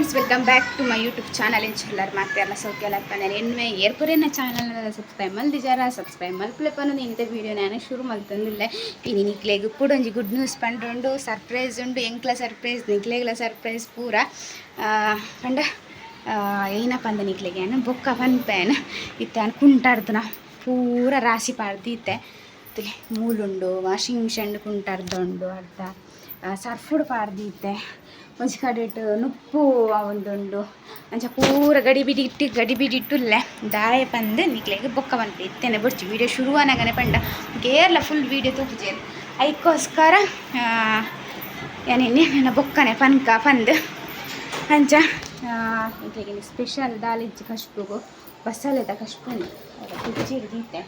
Friends, welcome back to my YouTube channel. ಎಂಚುಲ್ಲರ್ ಮಾತೆರ್ಲ? ಸೌಖ್ಯಲ ಪಂಡ ಎನ್ಮೆ ಏರ್ಪುರೇನ channel subscribe ಮಲ್ದಿಜಾರ, subscribe ಮಲ್ಪುಲೆ ಪನ್ನೊಂದು ಇಂತ ವೀಡಿಯೋ ನಾನು ಶುರು ಮಲ್ತೊಂದುಲ್ಲೆ. ಇನಿ ನಿಕ್ಲೆಗ್ ಕುಡೊಂಜಿ ಗುಡ್ ನ್ಯೂಸ್ ಪಂಡುಂಡು, ಸರ್ಪ್ರೈಸ್ ಉಂಡು. ಎಂಕ್ಲ ಸರ್ಪ್ರೈಸ್, ನಿಕ್ಲೆಗ್ಲ ಸರ್ಪ್ರೈಸ್ ಪೂರ. ಪಂಡ ಏನ ಪಂದ ನಿಕ್ಲೆಗ್ ಯಾನ್ ಬೊಕ್ಕ ಪನ್ಪೇನ್. ಇತ್ತೆ ಯಾನ್ ಕುಂಟಾರ್ದನ ಪೂರ ರಾಶಿ ಪಾಡ್ದೀತೆ. ಮೂಲುಂಡು, ವಾಷಿಂಗ್ ಮಿಷನ್ ಕುಂಟಾರ್ದ ಉಂಡು, ಅರ್ಧ ಸರ್ಫುಡು ಪಾಡ್ದೀತೆ, ಒಂಜಿ ಕಡೆಟ್ ನುಪ್ಪು ಆವೊಂದುಂಡು. ಅಂಚ ಪೂರ ಗಡಿ ಬಿಡಿ ಇಟ್ಟು ಗಡಿ ಬಿಡಿ ಇಟ್ಟುಲ್ಲೆ. ದಾಯೆ ಪಂದ್ ನಿಕ್ಲೆಗ್ ಬೊಕ್ಕ ಪನ್ಪೆ. ಇತ್ತೆನೆ ಬೊಡ್ಚಿ, ವೀಡಿಯೋ ಶುರು ಆನಗನೆ ಪಂಡ ಏರ್ಲ ಫುಲ್ ವೀಡಿಯೋ ತೂಪುಜೆರ್. ಐಕ್ಕೋಸ್ಕರ ಯಾನ್ ಇನ್ನೆ ನನ್ನ ಬೊಕ್ಕನೆ ಪನ್ಕ ಪಂದ್. ಅಂಚ ನಿಕ್ಲೆಗ್ ಸ್ಪೆಷಲ್ ದಾಲಿಜ್ಜಿ, ಕಶ್ಪುಗು ಬಸಲೆದ ಕಶ್ಪು ಉಂಡು, ಫ್ರಿಜ್ಜಿಡ್ ದೀತೆ.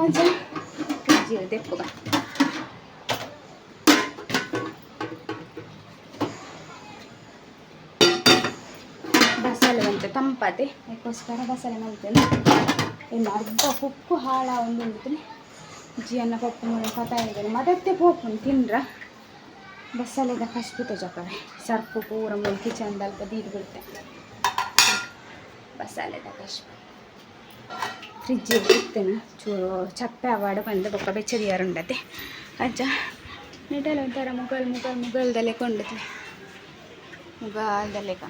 ಅಂಚ ಫ್ರಿಜ್ಜಿಡ್ ದೆಪ್ಪುಗ. ಬಸಳೆ ಒಂತೆ ತಂಪಾತೆ, ಅದಕ್ಕೋಸ್ಕರ ಬಸಳೆ ಮಲ್ತೇನೆ. ಇನ್ನು ಅರ್ಧ ಕುಕ್ಕು ಹಾಳ ಒಂದು ಉಂಟು. ಜಿಯನ್ನ ಪಪ್ಪು ಮೂಲ ಕತಾಯಿದ್ದೇನೆ ಮದತ್ತೆ ಪೋಪುಂಡು ತಿನ್ರ. ಬಸಳೆದ ಕಶ್ಪು ತೋಜಪವೆ. ಸರ್ಪು ಪೂರ ಮೂಲು ಕಿಚನ್ ಅಲ್ಪ ದೀದ್ ಬಿಡ್ತೆ. ಬಸಳೆದ ಕಶ್ಪು ಫ್ರಿಜ್ ಇತ್ತೇನೆ, ಚೂರು ಚಪ್ಪೆ ಅವಾಡು ಬಂದು ಬೊಕ್ಕ ಬೆಚ್ಚದಿಯಾರುಂಡತೆ. ಅಜ್ಜ ನಿಟಲ ಒಂಥರ ಮುಗಲ್ ಮುಗಲ್ ಮುಗಲ್ದಲ್ಲೇ ಕೊಂಡುತ್ತೆ, ಮುಗಾಲ್ದಲೆಕ.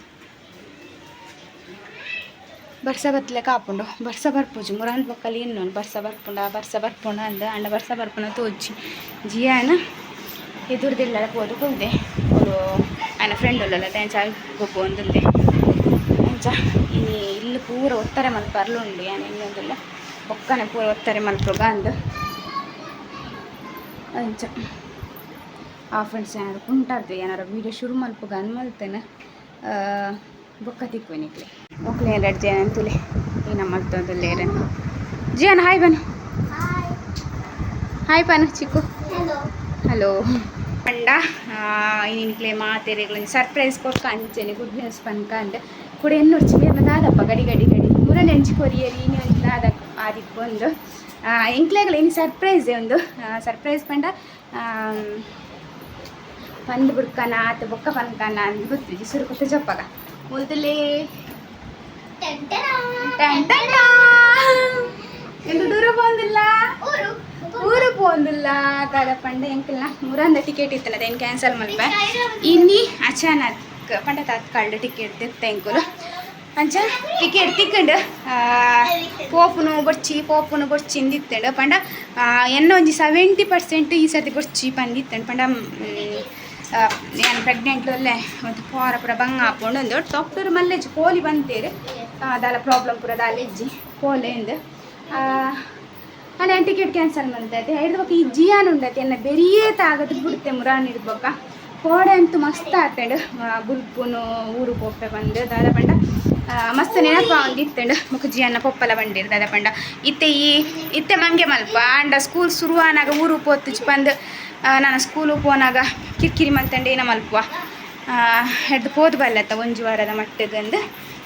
ಬರ್ಸ ಬತ್ತಲೆ ಕಾಪುಂಡು. ಬರ್ಸ ಬರ್ಪುಜಿ ಮುರಾನ್ ಬೊಕ್ಕಲಿ ಇನ್ನೊಂದು ಬರ್ಸ ಬರ್ಪುಂಡ, ಬರ್ಸ ಬರ್ಪುಂಡ ಅಂದ್. ಅಂಡ ಬರ್ಸ ಬರ್ಪುನ ತೋಜಿ. ಜಿಯಾನ ಎದುರ್ದಿಲ್ಲ ಪೋದು ಕುಲ್ದೆ. ಅವ್ರು ಆಯನ ಫ್ರೆಂಡ್ ಉಲ್ಲಲ್ಲ ಡ್ಯಾನ್ಸ್ ಗೊಬ್ಬು ಒಂದುಂದೆ. ಅಂಚ ಇನಿ ಇಲ್ಲ್ ಪೂರ ಒತ್ತಾರೆ ಮಲ್ಪರ್ಲುಂಡು. ಯಾನ್ ಎನ್ನೊಂದುಲ್ಲೆ ಬೊಕ್ಕನೆ ಪೂರ ಒತ್ತಾರೆ ಮಲ್ಪುಗ ಅಂದ್. ಅಂಚ ಆ ಫ್ರೆಂಡ್ಸ್, ಏನಾರು ಕುಂಟಾರ್ದು ಏನಾರು ವೀಡಿಯೋ ಶುರು ಮಲ್ಪುಗ ಅಂದ್ ಮಲ್ತೇನೆ. ಬೊಕ್ಕ ತಿಕ್ಕುವೆ ನಿಕ್ಲೆ. ಮೊಕ್ಲೆ ರಡ್ಡ್ ಜನ ತುಲೆ ಏನ ಮಲ್ತೊಂದುಲ್ಲೆರ್. ಜಿಯಾನ, ಹಾಯ್ ಬನು. ಹಾಯ್ ಪನು ಚಿಕ್ಕು. ಹಲೋ. ಪಂಡ ನಿಕ್ಲೆ ಮಾತೆರೆಗ್ಲ ಸರ್ಪ್ರೈಸ್ ಕೊರ್ಕ, ಅಂಚೆನೆ ಗುಡ್ ನ್ಯೂಸ್ ಪನ್ಕ ಅಂದ್. ಕುಡ ಎನ್ನೊಡ್ಚಿ ಮೇರ್ನ ದಾದಪ್ಪ ಗಡಿ ಗಡಿ ಗಡಿ ಮುರ ನೆಂಚಿ ಕೊರಿಯರಿ ಇನಿ ಒಂಜಿ ದಾದ ಆದಿಪ್ಪೊಂದು. ಎಂಕ್ಲೆಗ್ಲ ಇನಿ ಸರ್ಪ್ರೈಸ್ ಒಂದು. ಸರ್ಪ್ರೈಸ್ ಪಂಡ ಪಂದ್ ಬುಡ್ಕನ ಆತ ಬೊಕ್ಕ ಪನ್ಕನ ಅಂದ್ ಗೊತ್ತಿಜ್ಜಿ. ಸುರುಕುತ ಜಪ್ಪಗ ಮುಲ್ತಲೇ ಟನ್ ಟನ್ ಎಂದು ದೂರ ಪೋಂದಿಲ್ಲ, ಊರು ಪೋಂದಿಲ್ಲ. ದಾದ ಪಂಡ ಎಂಕಲ್ನ ಮುರಂದ ಟಿಕೆಟ್ ಇತ್ತಲ್ಲ, ಅದೇನು ಕ್ಯಾನ್ಸಲ್ ಮಲ್ಪೆ. ಇನ್ನಿ ಅಚಾನಕ್ ಪಂಡ ತಾತ್ಕಾಲ್ಡ್ ಟಿಕೆಟ್ ತಿತ್ತ ಎಂಕುಲು. ಅಂಚ ಟಿಕೆಟ್ ತಿಕ್ಕಂಡು ಪೋಪುನು ಬೊಡ್ಚಿ, ಪೋಪುನು ಬೊಡ್ಚಿ ಇಂದಿತ್ತಂಡು. ಪಂಡ ಎನ್ನ ಒಂಜಿ 70% ಈ ಸರ್ತಿ ಬೊಡ್ಚಿ ಪಂದಿತ್ತಂಡು. ಪಂಡ ಯಾನ್ ಪ್ರೆಗ್ನೆಂಟ್ ಒಲ್ಲೆ ಒಂದು ಪೋರ ಪೂರ ಬಂಗ ಆಪುಂಡು ಒಂದು ಡಾಕ್ಟರ್ ಮಲ್ಲೆಜ್ಜಿ ಕೋಲಿ ಬಂತೇರು. ದಾಲ ಪ್ರಾಬ್ಲಮ್ ಪೂರ ದಾಲ ಇಜ್ಜಿ, ಪೋಲೆ ಇಂದು. ಅಂಡ ಯಾನ್ ಟಿಕೆಟ್ ಕ್ಯಾನ್ಸಲ್ ಮಲ್ತೈತೆ. ಹಿಡ್ದು ಬೊಕ್ಕ ಈ ಜಿಯಾನ್ ಉಂಡತೆ, ಎನ್ನ ಬೆರಿಯೇ ತಾಗದ್ ಬಿಡ್ತೆ ಮುರಾನ್ ಹಿಡ್ದು ಬೊಕ್ಕ. ಕೋಡೆ ಅಂತೂ ಮಸ್ತ್ ಆತಂಡು, ಬುಲ್ಪುನು ಊರು ಪೋಪೆ ಬಂದು. ದಾದ ಪಂಡ ಮಸ್ತ್ ನೆನಪ ಒಂದಿತ್ತಂಡು. ಬೊಕ್ಕ ಜಿಯನ್ನ ಪೊಪ್ಪಲ ಬಂಡಿರ್. ದಾದ ಪಂಡ ಇತ್ತೆ ಈ ಇತ್ತೆ ಮಂಗೆ ಮಲ್ಪ. ಅಂಡ ಸ್ಕೂಲ್ ಶುರು ಆನಾಗ ಊರು ಪೋತುಜಿ ಪಂದ್ ನಾನು ಸ್ಕೂಲು ಪೋನಾಗ ಕಿರಿಕಿರಿ ಮಲ್ತಂಡೆ ಏನ ಮಲ್ಪುವ ಹಿಡ್ದು ಪೋದು ಬಲ್ಲತ್ತ ಒಂಜಿ ವಾರದ ಮಟ್ಟಗಂದು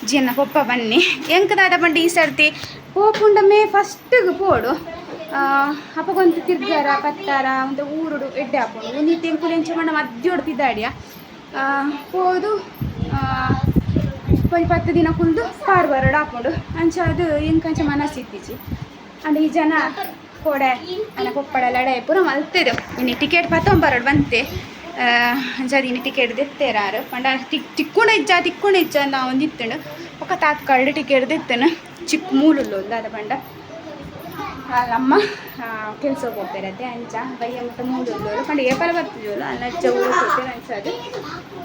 ಜಿಯನ್ನ ಪೊಪ್ಪ ಬನ್ನಿ. ಎಂಕ್ ದಾದ ಪಂಡ ಈ ಸರ್ತಿ ಪೋಪುಂಡ ಮೇ ಫಸ್ಟಿಗೆ ಪೋಡು. ಅಪಗೊಂತು ತಿರ್ಗಾರ ಪತ್ತಾರ ಒಂದು ಊರುಡು ಎಡ್ಡೆ ಆಪುಂಡು. ಒಂದಿತ್ತೆ ಎಂಕುಲು ಎಂಚ ಪಂಡ ಮಧ್ಯೋಡು ಪಿದಾಡಿಯ ಪೋದು ಒಂಜಿ 10 ದಿನ ಕುಲ್ದು ಕಾರ್ ಬರಡು ಆಪುಂಡು. ಅಂಚ ಅದು ಎಂಕಂಚ ಮನಸ್ಸು ಇತ್ತೀಚಿ. ಅಂಡ ಈ ಜನ ಕೋಡೆ ಅನ್ನ ಪೊಪ್ಪಡ ಲಡಾಯಿ ಪೂರ ಮಲ್ತೆದು. ಇನ್ನು ಟಿಕೆಟ್ ಪತ್ತೊಂಬರಡು ಬಂತೆ. ಅಂಚ ಇನ್ನು ಟಿಕೆಟ್ ದೆತ್ತೇರಾರು. ಪಂಡ ತಿಕ್ ತಿಕ್ಕುಂಡ ಇಜ್ಜ, ತಿಕ್ಕುಂಡ ಇಜ್ಜ ಅಂದ್ ಒಂದಿತ್ತಂಡು. ಬೊಕ್ಕ ತಾತ್ಕಾಲ್ಡ್ ಟಿಕೆಟ್ ದೆತ್ತನು. ಚಿಕ್ಕ ಮೂಲುಲ್ಲು ದಾದ ಪಂಡ ಅಮ್ಮ ಕೆಲಸ ಪೋಪೆರತ್ತೆ. ಅಂಚ ಬಯ್ಯ ಮುಟ್ಟ ಮೂಲುಲ್ಲು. ಪಂಡ ಏಪಲ ಬರ್ತಜೋಲು ಅಲ್ಲ ಅಜ್ಜ ಊರು ಪೋಪೆರ್. ಅಂಚ ಅದು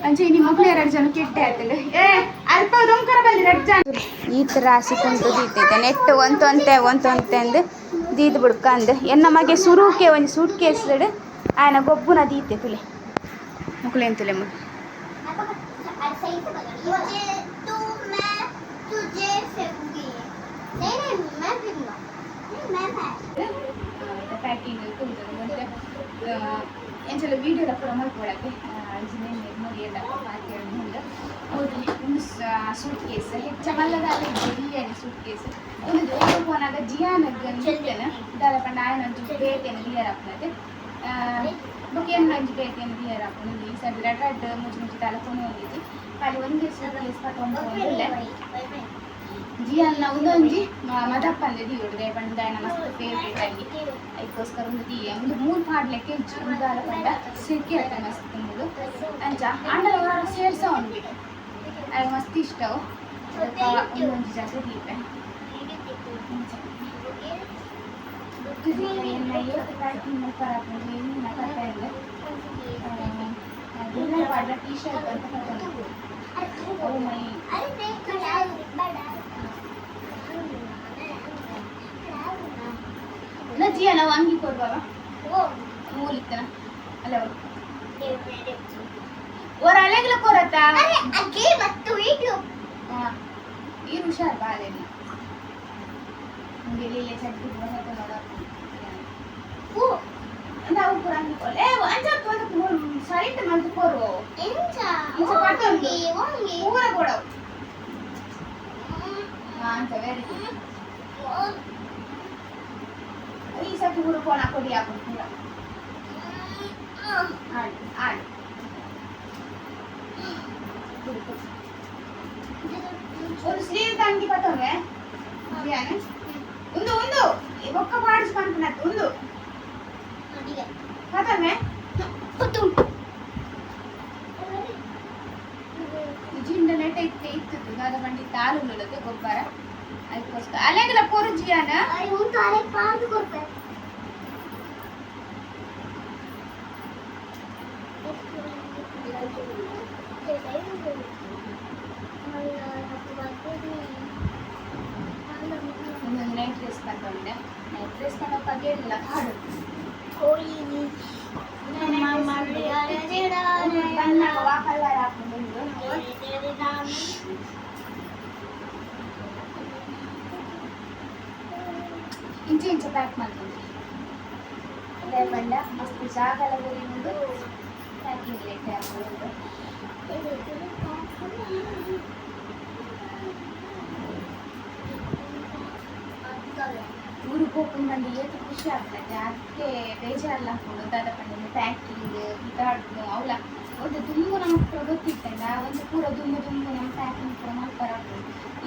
ಅಂಚ ಇನಿ ಮೊಕ್ಲು ಎರಡು ಜನ ಕೆಟ್ಟೆ ಆತಂಡು. ಏ ಅಲ್ಪ ದೊಂಕರ ಬಲ್ಲಿ ರಡ್ಡ್ ಜನ. ಈತ್ ರಾಶಿ ಕುಂಟು ದೀತೈತೆ. ನೆಟ್ ಒಂತೊಂತೆ ಒಂತೊಂತೆ ಅಂದ್ ದೀದ್ ಬುಡ್ಕ ಅಂದ್. ಎನ್ನ ಮಗೆ ಸುರುಕೆ ಒಂಜಿ ಸೂಟ್ ಕೇಸ್ ಆಯನ ಗೊಬ್ಬುನ ದೀತೆ. ತುಲೆ ಮೊಕ್ಲು ಎಂತುಲೆ ಮುಲು. मुझे तू मैं तुझे फेंकूंगी। नहीं नहीं, मैं फेंकूंगा। नहीं, मैं फेंक ಪ್ಯಾಕಿಂಗ್ ಕುಂತದೆ. ಮತ್ತೆ ಎಂಚಲ ವೀಡಿಯೋದ ಪೂರ ಮಲ್ಪೊಡಕ್ಕೆ ಅಂಚಿನ ಮುಗಿಯದಪ್ಪ ಪಾತೆರ್ದು ಉಂಡು. ಹೌದು, ಒಂದು ಸೂಟ್ ಕೇಸ್ ಹೆಚ್ಚ ಮಲ್ಲದ ಜಿಯಾನಿ ಸೂಟ್ ಕೇಸ್. ಒಂದು ಊರು ಪೋನಾಗ ಜಿಯಾನಗ್ ಇತ್ತೇನೆ. ದಾದ ಪಂಡ ಆಯನ ಒಂಚೂರು ಬೇತೆನ ದಿಯರಪ್ಪನತೆ. ಬೊಕ್ಕ ಏನು ಒಂಜಿ ಬೇತೆ ದಿಯರ ಹಾಕೊಂಡು ಈ ಸರಿ ರೆಡ್ ರೆಡ್ ಮುಂಚೆ ಮುಂಚೆ ದಾಲ ಕೊನು ಒಂದಿಜ್ಜಿ ಖಾಲಿ ಒಂಜಿ ಸೂಟ್ ಕೇಸ್ ಪತ್ತೊಂದು ಪೋಂದುಲ್ಲೆ. ಜಿಯನ್ನ ಒಂದೊಂಜಿ ಮದಪ್ಪಂದೆ ದಿಯೋಡು ದಾಯೆ ಪಂಡ ದಾಯನ ಮಸ್ತ್ ಫೇವ್ರೇಟ್ ಆಗಿ ಅದಕ್ಕೋಸ್ಕರ ಒಂದು ದಿಯ ಒಂದು ಮೂರು ಪಾಡ್ಲೆಕ್ಕೆ ಇಜ್ಜಿ ಒಂದು ದಾಲ ಪಂಡ ಸೆಕೆ ಆತ ಮಸ್ತ್ ಮೂಲು ಅಂಚ ಆಂಡಲ ಅವರ ಸೇರ್ಸ ಉಂಡು ಅದು ಮಸ್ತ್ ಇಷ್ಟವು ಬೊಕ್ಕ ಒಂದೊಂಜಿ ಜಾಗ ದೀಪೆ ಪ್ಯಾಕಿಂಗ್ ಮಲ್ಪರ ಹಾಕೊಂಡು ಕತೆ ಇಲ್ಲ ಪಾಡ್ಲ ಟೀ ಶರ್ಟ್ ಅಂತ ಕರ್ಕೊಂಡು ಓ ಮೈ ಜಿಯ ನಾವು ಅಂಗಿ ಕೊಡುವವ ಮೂಲಿತ್ತನ ಅಲ್ಲ ಅವರು ಓರ ಅಲೆಗ್ಲ ಕೊರತ ಹಾ ಈ ಹುಷಾರ್ ಬಾಲೆಲ್ಲ ಇಲ್ಲೇ ಚಟ್ಟಿ ಅಂದ ಅವು ಪೂರ ಅಂಗಿ ಕೊಲ್ಲ ಏ ಅಂಚ ಒಂದು ಸರಿಟ್ ಮಲ್ತು ಕೊರು ಇಂಚ ಪತ್ತೊಂದು ಪೂರ ಕೊಡವು. ಹಾ ಅಂಚ ವೆರಿ ಗುಡ್. ಈ ಸತಿ ಪೂರ ಕೋಣ ಕೊಡಿ ಹಾಕು ಪೂರ ಆಡು ಆಡು ಕುಡಿ ಕುಡಿ. ಒಂದು ಸ್ಲೀವ್ ಅಂಗಿ ಪತ್ತೊಂದೆ ಜಿಯಾನೆ ಒಂದು ಒಂದು ಒಕ್ಕ ಪಾಡಿಸ್ ಪನ್ಪುನತ್ತು ಒಂದು ಪತ್ತೊಂದೆ ಜಿಂಡ ನೆಟ ಇತ್ತೆ ಇತ್ತು ದಾದ ಬಂಡಿ ತಾಲುಲ್ಲದೆ ಗೊಬ್ಬರ ಅದಕ್ಕೋಸ್ಕರ ಅಲೆಗಲ ಕೊರು ಜಿಯಾನ. ಒಂದೊಂದು ನೈಟ್ ಡ್ರೆಸ್ ಪತ್ತೊಂಡೆ ನೈಟ್ ಡ್ರೆಸ್ ಪಂಡ ಪಗೆಲ್ಲ ಕಾಡು ಬಣ್ಣ ವಾ ಕಲರ್ ಹಾಕೊಂಡು ಇಂಚೆ ಇಂಚೆ ಪ್ಯಾಕ್ ಮಾಡ್ಕೊಂಡು ಅದೇ ಬಂಡ ಮಸ್ತ್ ಜಾಗಲ ಉಂಡು ಪ್ಯಾಕಿಂಗ್ ಲೇಟ್ ಹಾಕೊಂಡು ಊರು ಪೋಪುನ ಬಂದು ಏತ್ ಖುಷಿ ಆಗ್ತದೆ ಅದಕ್ಕೆ ಬೇಜಾರಲ್ಲ ಹಾಕೊಂಡು ದಾದ ಪಂಡ ಪ್ಯಾಕಿಂಗ್ ಇದಾಡ್ನು ಅವಲ ಒಂದು ದುಂಬು ನಮಗೆ ಪೂರ ಗೊತ್ತಿತ್ತಂಡ ಒಂದು ಪೂರ ದುಂಬು ದುಂಬು ನಮ್ಮ ಪ್ಯಾಕಿಂಗ್ ಪೂರ ಮಲ್ಪರ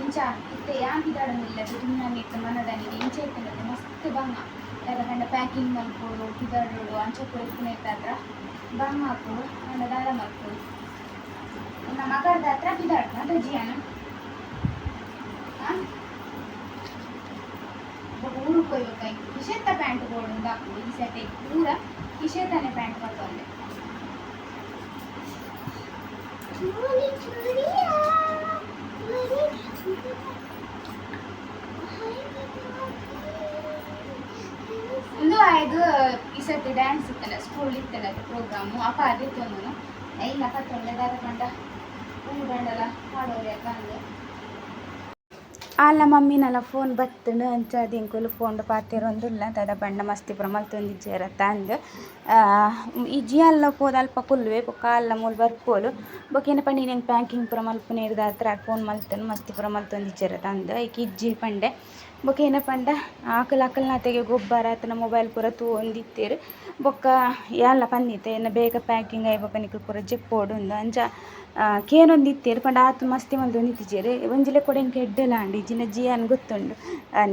ಇಂಚ ಇತ್ತೆ ಯಾನ್ ಪಿದಾಡೊಂದಿಲ್ಲ ದುಂಬು ಇತ್ತು ಮನದಾನಿಗೆ ಇಂಚ ಇತ್ತಂಡ ಮಸ್ತ್ ಬಂಗ ದಾದ ಪಂಡ ಪ್ಯಾಕಿಂಗ್ ಮಲ್ಪೊಡು ಪಿದಾಡೋಡು ಅಂಚ ಪೂರ ಇಪ್ಪುನೆತ್ತಾತ್ರ ಬಂಗ ಹಾಕೋಡು ಅಂಡ ದಾದ ಮಲ್ಪೊಡು ನಮ್ಮ ಮಗರ್ದ ಹತ್ರ ಪಿದಾಡ್ನ ಅದ ಜಿಯಾನ ಹಾಂ ಊರು ಕೊಯ್ಬೇಕು ಕಿಶೆತ್ತ ಪ್ಯಾಂಟ್ ಬೋರ್ಡ್ ಹಾಕು ಈ ಸೆಟ್ ಪೂರ ಕಿಶೆತ್ತನೆ ಪ್ಯಾಂಟ್ ಪತ್ತೊಂದೆ. ಒಂದು ಆಯ್ದು ಈ ಸರ್ತಿ ಡ್ಯಾನ್ಸ್ ಇತ್ತಲ್ಲ ಸ್ಕೂಲ್ ಇತ್ತಲ್ಲ ಪ್ರೋಗ್ರಾಮು ಅಪ್ಪ ಅದಿತ್ತು ಒಂದು ಇಲ್ಲ ಪತ್ತೊಂಡೆ ದಾದ ಪಂಡ ಊರು ಬಂಡಲ ಪಾಡೋರು ಯಾಕಂದ್ರೆ ಆಲ ಮಮ್ಮಿನಲ ಫೋನ್ ಬತ್ತುಂಡು ಅಂಚ ಎಂಕುಲು ಫೋನ್ ಪಾತೆರೊಂದುಲ್ಲ ದಾದ ಬಣ್ಣ ಮಸ್ತಿ ಪೂರ ಮಲ್ತೊಂದಿಜ್ಜೆರ್ ಅಂದ್ ಈ ಜಿಯಲ್ಲ ಪೋದು ಅಲ್ಪ ಕುಲ್ಲುವೆ ಬೊಕ್ಕ ಅಲ್ಲ ಮೂಲು ಬರ್ಪೋಲು ಬೊಕ್ಕ ಏನ ಪಂಡ ಎಂಕ್ ಪ್ಯಾಕಿಂಗ್ ಪೂರ ಮಲ್ಪುನ ಹತ್ರ ಫೋನ್ ಮಲ್ತನು ಮಸ್ತಿ ಪೂರ ಮಲ್ತೊಂದಿಜ್ಜೆರ್ ಅಂದ್ ಐಕ್ ಇಜ್ಜಿ ಪಂಡೆ ಬೊಕ್ಕ ಏನ ಪಂಡ ಆಕಲ್ ಅಕಲ್ನಾತೆಗೆ ಗೊಬ್ಬರ ಆತನ ಮೊಬೈಲ್ ಪೂರ ತೂವೊಂದಿತ್ತೆರ್ ಬೊಕ್ಕ ಯಾನ್ಲ ಪಂದಿತ್ತೆ ಎನ್ನ ಬೇಗ ಪ್ಯಾಕಿಂಗ್ ಆಯಿ ಬೊಕ್ಕ ನಿಕುಲು ಪೂರ ಜೆಪ್ಪೊಡು ಉಂದು ಅಂಚ ಕೇನೊಂದಿತ್ತೆರ್ ಪಂಡ ಆತ್ ಮಸ್ತಿ ಮಲ್ತೊಂದಿತ್ತಿಜೆರ್ ಒಂಜಿ ಲೆಕ್ಕೊಡು ಎಂಕ್ ಎಡ್ಡೆಲ ಆಂಡ್ ಇಜ್ಜಿಂಡ ಜಿಯಾನ್ ಗೊತ್ತುಂಡು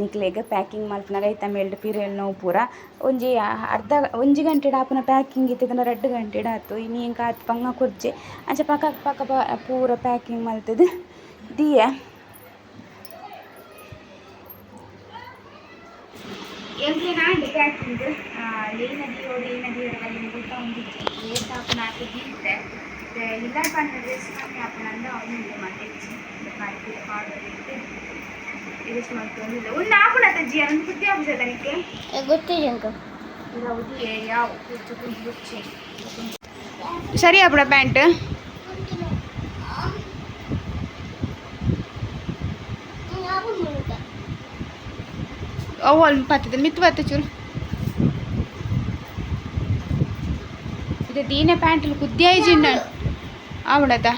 ನಿಕ್ಲೆಗ್ ಪ್ಯಾಕಿಂಗ್ ಮಲ್ಪುನಗ ಐತ ಮೇಲ್ಡ್ ಪಿರೆಲ್ ನೋವು ಪೂರ ಒಂಜಿ ಅರ್ಧ ಒಂಜಿ ಗಂಟೆಡ್ ಆಪುನ ಪ್ಯಾಕಿಂಗ್ ಇತ್ತಿತ್ತಂಡ ರಡ್ಡ್ ಗಂಟೆಡ್ ಆತು ಇನಿ ಎಂಕ್ ಆತ್ ಬಂಗ ಕೊರ್ಜೆ ಅಂಚ ಪಕ ಪಕ ಪೂರ ಪ್ಯಾಕಿಂಗ್ ಮಲ್ತುದು ದೀಯೆ. ಎಂಕ್ಲೆನ ಆಂಡ್ ಪ್ಯಾಕಿಂಗ್ ಏನ ದಿಯೋಡು ಏನ ದಿಯೋಡು ಅಲ್ಲಿ ಗೊತ್ತಾ ಉಂದಿಜ್ಜಿ ಏತ್ ಆಪುನ ಆತ್ ದೀತೆ ಇಲ್ಲ ಪಂಡ ಡ್ರೆಸ್ ಕಮ್ಮಿ ಆಪುನ ಅಂದ ಉಂಡು ಮತ್ತೆ ಹೆಚ್ಚಿ ಪಾಡ್ದು ಪಾಡೋದು ಇರಿಸ್ ಮಲ್ತೊಂದಿಲ್ಲ ಒಂದು ಆಪುನತ ಜಿ ಒಂದು ಬುದ್ಧಿ ಆಪುಜ ನಿಕ್ಕೆ ಗೊತ್ತಿಲ್ಲ. ಯಾವ ಕುಚ್ಚು ಕುಚ್ಚು ಸರಿ ಆಪುಡ ಪ್ಯಾಂಟ್ ಅವು ಅಲ್ಲಿ ಪತ್ತದ ಮಿತ್ತು ಬತ್ತ ಚೂರು ಇದು ದೀನೆ ಪ್ಯಾಂಟಲ್ಲಿ ಕುದ್ದಿ ಜಿಂಡ ಆವಡದ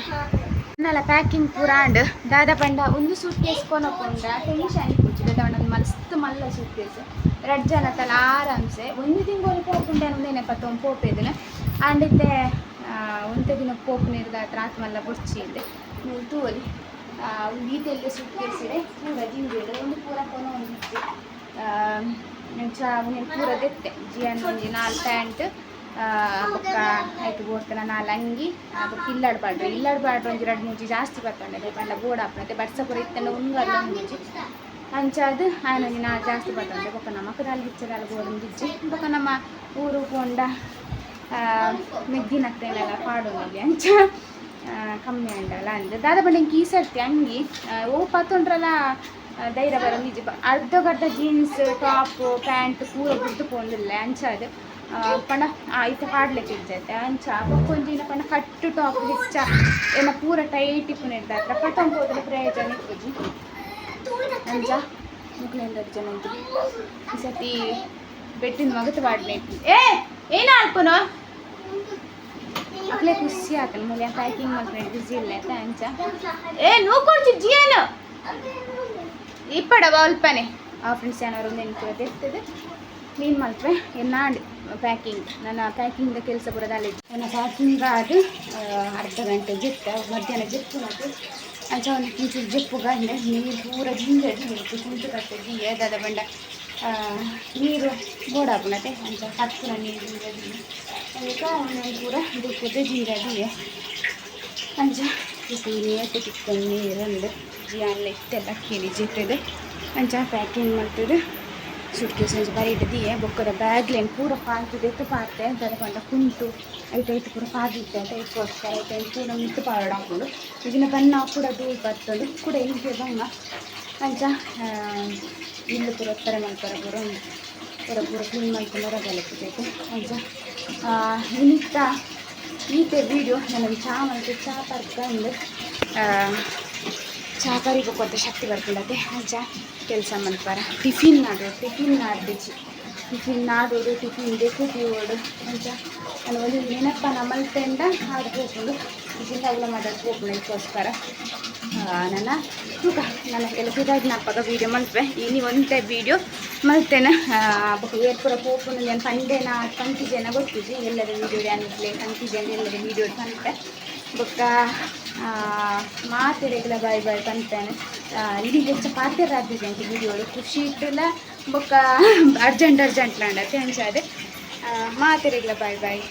ನಲ್ಲ ಪ್ಯಾಕಿಂಗ್ ಪೂರ ಆಂಡ್ ದಾದ ಪಂಡ ಒಂದು ಸೂಟ್ ಕೇಸ್ ಕೊನಪುಂಡ ಟೆನ್ಷನ್ ಇಪ್ಪುಜಿ ದಾದ ಪಂಡ ಒಂದು ಮಸ್ತ್ ಮಲ್ಲ ಸೂಟ್ ಕೇಸ್ ರಡ್ಡ್ ಜನ ತಲ ಆರಾಮ್ಸೆ ಒಂದು ತಿಂಗಳು ಪೋಪುಂಡ ಒಂದೇನೆ ಪತ್ತೊಂದು ಪೋಪೇದಿನ. ಆಂಡಿತ್ತೆ ಒಂತೆ ದಿನ ಪೋಪುನಿರ್ದ ಆತ್ ಮಲ್ಲ ಬೊಡ್ಚಿ ಇಂದೆ ಮೂಲು ತೂವೊಲಿ. ಈತೆಲ್ಲ ಸೂಟ್ ಕೇಸಿಡೆ ಪೂರ ಜಿಂಜೆಡ್ ಒಂದು ಪೂರ ಕೊನ ಒಂದಿಜ್ಜಿ. ಅಂಚ ಉಂದೆನ್ ಪೂರ ದೆತ್ತೆ. ಜಿಯನ್ ಒಂಜಿ ನಾಲ್ ಪ್ಯಾಂಟ್, ಬೊಕ್ಕ ಐಕ್ ಬೋಡ್ತನ ನಾಲ್ ಅಂಗಿ, ಬೊಕ್ಕ ಇಲ್ಲಡ್ ಪಾಡ್ರೆ. ಇಲ್ಲಡ್ ಪಾಡ್ರೆ ಒಂಜಿ ರಡ್ಡ್ ಮೂಜಿ ಜಾಸ್ತಿ ಬತ್ತೊಂಡೆ ಪಂಡ ಬೋಡಾಪುನತೆ ಬರ್ಸ ಪೂರ ಇತ್ತಂಡ ಉಂಗಲ್ಲ ಒಂಜಿ. ಅಂಚಾದ್ ಆಯನ ಒಂಜಿ ನಾಲ್ ಜಾಸ್ತಿ ಬತ್ತೊಂಡೆ. ಬೊಕ್ಕ ನಮಕ್ ದಾಲ ಹೆಚ್ಚ ದಾಲ ಬೋಡೊಂದಿಜ್ಜಿ. ಬೊಕ್ಕ ನಮ್ಮ ಊರು ಪೋಂಡ ಮೆಗ್ದಿನಕ್ಲೆನೆಲ್ಲ ಪಾಡೊಂದಿಲ್ಲಿ, ಅಂಚ ಕಮ್ಮಿ ಆಂಡಲ ಅಂದ್. ದಾದ ಪಂಡ ಎಂಕ್ ಈ ಸರ್ತಿ ಅಂಗಿ ಓ ಪತ್ತೊಂಡ್ರಲ ಧೈರ್ಯ ಬರೊಂದಿಜ್ಜಿ. ಅರ್ಧಗರ್ಧ ಜೀನ್ಸ್, ಟಾಪ್, ಪ್ಯಾಂಟ್ ಪೂರ ಬುಡ್ದು ಪೋಂದುಲ್ಲೆ. ಅಂಚಾದ್ ಪಂಡ ಇತ್ತೆ ಪಾಡ್ಲೆಕ್ ಇಜ್ಜತೆ. ಅಂಚ ಬೊಕ್ಕ ಒಂಜಿ ಪಂಡ ಕಟ್ಟು ಟಾಪ್ ಹೆಚ್ಚ ಏನ ಪೂರ ಟೈಟ್ ಇಪ್ಪುನೆಡ್ದಾತ್ರ ಪಟ್ಟೊಂದು ಪೋತುಂಡ ಪ್ರಯೋಜನ ಇಪ್ಪುಜಿ. ಅಂಚ ಮುಕ್ಲೆನ್ ರಡ್ಡ್ ಜನ ಈ ಸರ್ತಿ ಬೆಟ್ಟಿನ ಮಗತ್ ಪಾಡ್ನೆ. ಏ ಏನ ಅಲ್ಪುನು ಅಕ್ಲೆ ಖುಷಿ ಆತನ ಮೂಲೆ ಪ್ಯಾಕಿಂಗ್ ಮಲ್ಪುನ ಬಿಸಿ ಇಲ್ಲ ಆಯ್ತಾ. ಅಂಚ ಏ ನೂಕೊಡ್ಚಿ ಜಿಯನು ಇಪ್ಪಡ ಅಲ್ಪನೆ. ಆ ಫ್ರೆಂಡ್ಸ್, ಏನಾರು ಒಂದು ಪೂರ ದೆತ್ತದು ಕ್ಲೀನ್ ಮಲ್ಪೆ. ಎನ್ನಾಂಡ್ ಪ್ಯಾಕಿಂಗ್, ನನ್ನ ಪ್ಯಾಕಿಂಗ್ ಕೆಲಸ ಪೂರ ದಾಲ. ನನ್ನ ಪ್ಯಾಕಿಂಗ್ ಆದ್ ಅರ್ಧ ಗಂಟೆ ಜೆತ್ತ ಮಧ್ಯಾಹ್ನ ಜೆಪ್ಪು ಮತ್ತು ಅಂಚ ಒಂದು ಒಂಚೂರು ಜೆಪ್ಪು ಗಂಡೆ. ನೀರು ಪೂರ ಜಿಂಜದಿ ಕುಂಟು ಕಟ್ಟದಿ ದಾದ ಬಂಡ ನೀರು ಬೋಡಾಪುನತೆ. ಅಂಚ ಕತ್ತುನ ನೀರು ಜಿಂಜದಿ ಅದಕ್ಕೆ ಒಂದೊಂದು ಪೂರ ದುಪ್ಪುದು ಜಿಂಜದಿ. ಅಂಚ ನೀರು ತಿಕ್ಕೊಂಡು ನೀರುಂಡು ಜಿಯಾನ್ಲ ಇತ್ತೆಲ್ಲ ಕೀಲಿ ಜಿತ್ತದು. ಅಂಚ ಪ್ಯಾಕಿಂಗ್ ಮಲ್ತದು ಸೂಟ್ ಕೇಸ್ ಒಂಜಿ ಬರೀಟ್ ದಿಯೆ. ಬೊಕ್ಕದ ಬ್ಯಾಗ್ಲೆನ್ ಪೂರ ಪಾಡ್ದು ದೆತ್ತ್ ಪಾಡ್ತೆ. ದಾದ ಪಂಡ ಕುಂಟು ಐಟ್ ಐಟ್ ಪೂರ ಪಾಡ್ದಿತ್ತೆ ಅಂತ ಐಕ್ಕೋಸ್ಕರ ಐಟ್ ಪೂರ ಮಿತ್ತ್ ಪಾಡೊಡಾಪುಂಡು. ಇಜಿಂಡ ಬಣ್ಣ ಕೂಡ ಧೂಳು ಬತ್ತುಂಡು ಕೂಡ ಇಲ್ಗೆ ಬಂಗ. ಅಂಚ ಇಲ್ಲು ಪೂರ ಒತ್ತರೆ ಮಲ್ಪರ ಪೂರ ಉಂಡು ಪೂರ ಪೂರ ಕ್ಲೀನ್ ಮಲ್ಪುನ ರಗಲೆ. ಅಂಚ ಇನಿತ್ತ ಈತೆ ವೀಡಿಯೋ. ನನಗೆ ಚಾ ಮಲ್ತು ಚಾ ಪರ್ಕಂದು ಚಾ ಪರಿಬೇಕು ಅಂತ ಶಕ್ತಿ ಬರ್ಪುಂಡತೆ. ಅಂಚ ಕೆಲಸ ಮಲ್ಪರ ಟಿಫಿನ್ ನಾಡೋಡು, ಟಿಫಿನ್ ನಾಡ್ದಿಜ್ಜಿ. ಟಿಫಿನ್ ನಾಡೋಡು, ಟಿಫಿನ್ ದೆಕ್ಕು ದೀವೋಡು. ಅಂಚ ನಾನು ಒಂದು ನೆನಪನ ಮಲ್ತೆಂಡ ಹಾಡು ಪೋಪುಂಡು. ಇಜಿಂಡ ಅವುಲ ಮಾತಾಡ್ ಪೋಪುಂಡು. ಇದಕ್ಕೋಸ್ಕರ ನನ್ನ ತೂಕ ನನ್ನ ಎಲ್ಲ ಪಿದಾಯ್ನಪ್ಪಗ ವೀಡಿಯೋ ಮಲ್ಪೆ. ಇನಿ ಒಂತೆ ವೀಡಿಯೋ ಮಲ್ತೇನೆ. ಬೊಕ್ಕ ಏರ್ ಪೂರ ಪೋಪುಂಡು ನಾನು ಪಂಡೆನ ಪಂತಿಜೆನ ಗೊತ್ತಿಜ್ಜಿ. ಎಲ್ಲರ ವೀಡಿಯೋ ಅನ್ಪ್ಲೆ ಪಂತಿಜೆ ಎಲ್ಲರ ವೀಡಿಯೋ ಪನ್ಪೆ. ಬೊಕ್ಕ ಮಾತೆರೆಗ್ಲ ಬಾಯ್ ಬಾಯ್ ಪನ್ಪೇನೆ. ಇಡೀ ಹೆಚ್ಚ ಪಾತೆರ ಆದಿಜೆ ವೀಡಿಯೋಡು. ಖುಷಿ ಇಟ್ಟುಲ ಬೊಕ್ಕ ಅರ್ಜೆಂಟ್ ಅರ್ಜೆಂಟ್ ಲಾಂಡತೆ. ಅಂಚಾದ್ ಮಾತೆರೆಗ್ಲ ಬಾಯ್ ಬಾಯ್.